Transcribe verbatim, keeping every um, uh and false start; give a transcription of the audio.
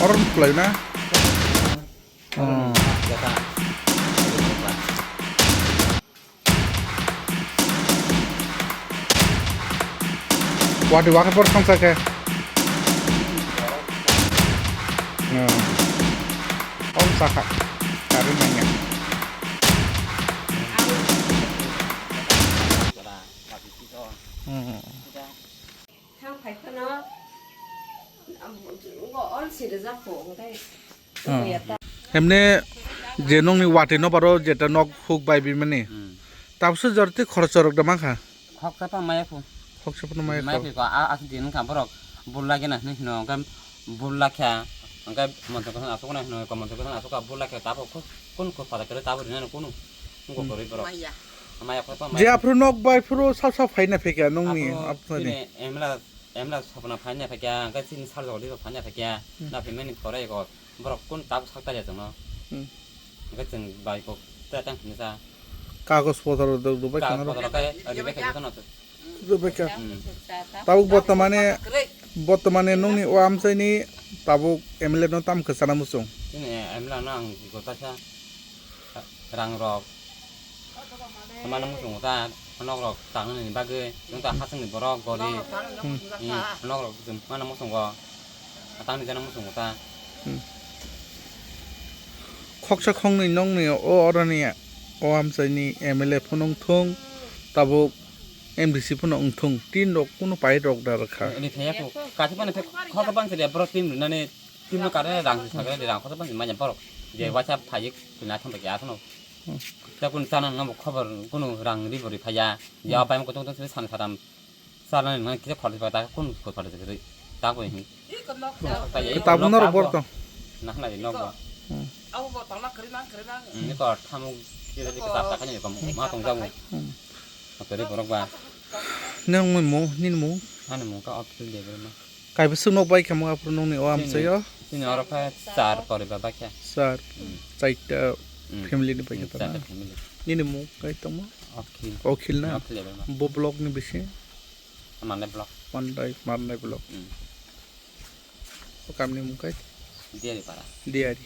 Horn play na? Oh. Wati wakhe por thangsa khe. Oh. Om sakha. Kari nanya. Hmm. Thang phai phano, um, go all siri jak pho, hwnkhe. Hmm. Hemne je nokni wati no baro jeta nok huk bai bimani. Hmm. Tabse jorti khorok chorok da mankha. Khoksa pa maya phu. Khoksa pa maya phu. Maya phu ko a, a din kha borok bulla gena hino hino hwnkhe bulla kha hwnkhe montor kothon asuk na hino ko montor kothon asuk ka bulla kha tabo kun ko pada kare tabo rina kunu. Ngo kori borok. Maya. Maya phu pa maya. Je aphuru nok bai phuru sap sap phaina phekya nokni aphuru apnani. Emla Emla sopna phaina phakya, hwnkhe chini sal jagao phaina phakya, hmm, na phaimani pore eko borok kun tabuk sak taliya chwngno. Hmm. Hwnkhe chwng bai kok ta tang phini sa. Kagoj potor rok rwbai kha norok. Kagoj potor rok khe rwbai kha jotono. Rwbai kha. Hmm. Tabuk bortomane, bortomane nokni o amchaini tabuk M L A no tam kwchana muchung. Chini M L A no ang gotasa. Rang rok mano muchungo ta, nok rok tangnani bagwi, chwng ta hasingni borok gori. Hmm. Nok rok mano muchungo, tangni jana muchungo ta. Hmm. Khoksa khongni nokni o oroni o amchaini M L A phano wngthung, tabuk M D C phano wngthung, tin rok kunu pai rok da rwkha. Ni thaya ko, kathi pani phe khoksa bangse de borok tin rinani. Timo kare rang si sagre de rang kotor bang manya borok. Je waisa phai na thang ya kono. Hmm. Ta kun chana ngam khobor kunu rang ri bori phaya. Ya pai mo kotong tong san saram. Sana nang kisa khor pa ta kun ko khor de ta ko hi. Tabuk norok bor to. Nah na di nok ba. Hmm. Abo bo tang na kri nang kri nang. Ni ko thamu kisa di kisa ta kan ni ko ma tong jabu. Hmm. Kari borok ba. Nang mo, nini mo. Ani mo ka opil de ma. Kaibwswk nok bai kha mo aphuru nokni o amchaio? Chini oro khe char poribar bai kha. Char, hmm, chaita, hmm, family ni bai kha, hmm, chaita na? Family. Nini mung kai tongma? Akhil. Akhil na? Akhil ya, ma. Bo block ni bisi? Manai block. Manai, Manai block. Hmm. O kamni mung kai? Diari para. Diari.